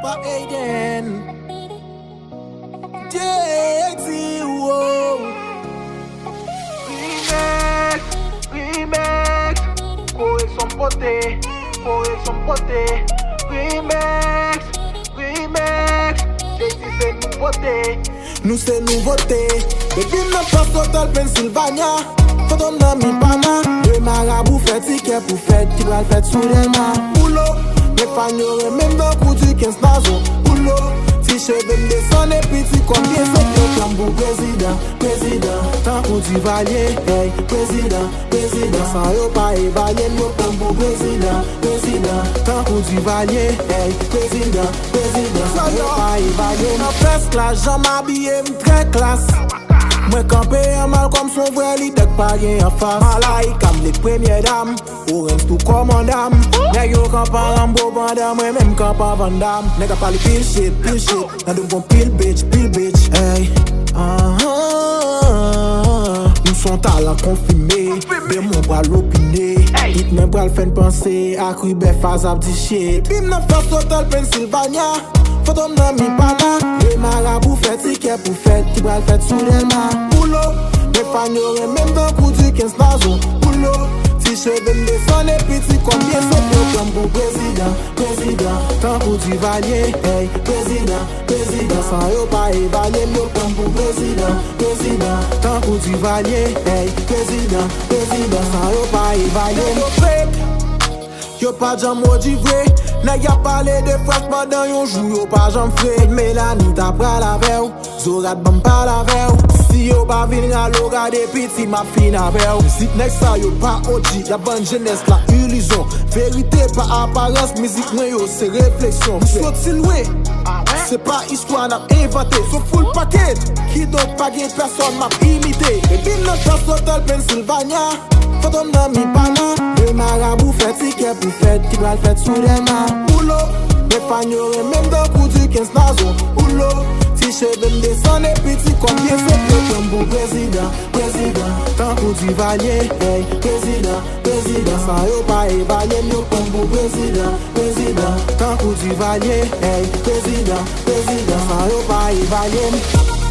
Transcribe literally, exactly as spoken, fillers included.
Pa Aiden. J T, wow. Remix, remix. Koreksyon pote, koreksyon pote. Remix, remix. J T se nouvote. Nou se nouvote. Depi m nan Fas Total Pennsylvania, Fantom nan Mipana. Le marabou fè tikè pou fèt ki pral fèt sou Dèlma. Boulo, men fan yo renmen m tankou Dikens Nazon. Boulo, ti cheve m desann epi ti kòm byen sot yo pran m pou prezidan, prezidan, tankou Divalye, hey, prezidan, prezidan, san yo pa evalye m, yo pran m pou prezidan, prezidan, tankou Divalye, hey, prezidan, prezidan, san yo pa evalye m. Nan fès la, jan m abiye m trè klas. Mwen kanpe an mal kòm son vrè lidè k pa gen anfas. Malaika m lit premyè dam, Orange tou kòmandan m. Nèg yo kanpe an Rambo pandan mwen menm kanpe an Van Damme. Nèg ap pale pil shit, pil shit. Nan do m gon pil bitch, pil bitch. Hey, ah, ah, ah. M son talan konfime. Demon pral opine. Hit mwen pral fè n panse. Ak Ribè Faz ap di shit. Bim nan Fas Total Pennsylvania. Fantom nan Mipana. Le marabou fè tikè pou fèt ki pral fèt sou Dèlma. Boulo, men fan yo renmen m tankou Dikens Nazon. Boulo, ti cheve m desann epi ti kòm byen sot yo pran m pou prezidan, prezidan, tankou Divalye, hey, prezidan, prezidan, san yo pa evalye m, yo pran m pou prezidan, prezidan, tankou Divalye, hey, prezidan, prezidan, san yo pa evalye m. Yo fake. Yo pa janm odi vre. Nèg y ap pale de frèch pandan yon jou yo pa janm fre. Melanie ta pral avè w. Zorat ban m pale avè w. Si yo pa vin rale w gade piti m ap fin avè w. Mizik nèg sa yo pa odi. Y ap vann jenès la ilizyon. Verite pa aparans mizik mwen yo se refleksyon. M soti lwen. Se pa istwa n ap envante. Son full package. Kidonk pa gen pèsòn m ap imite. Epi m nan Fas Total Pennsylvania. Fantom nan Mipana. Le marabou fè tikè pou fèt ki pral fèt sou Dèlma. Boulo, men fan yo renmen m tankou Dikens Nazon. Boulo, ti cheve m desann epi ti kòm byen sot yo pran m pou prezidan, prezidan, tankou Divalye, hey, prezidan, prezidan, san yo pa evalye m, yo pran m pou prezidan, prezidan, tankou Divalye, hey, prezidan, prezidan, san yo pa evalye m.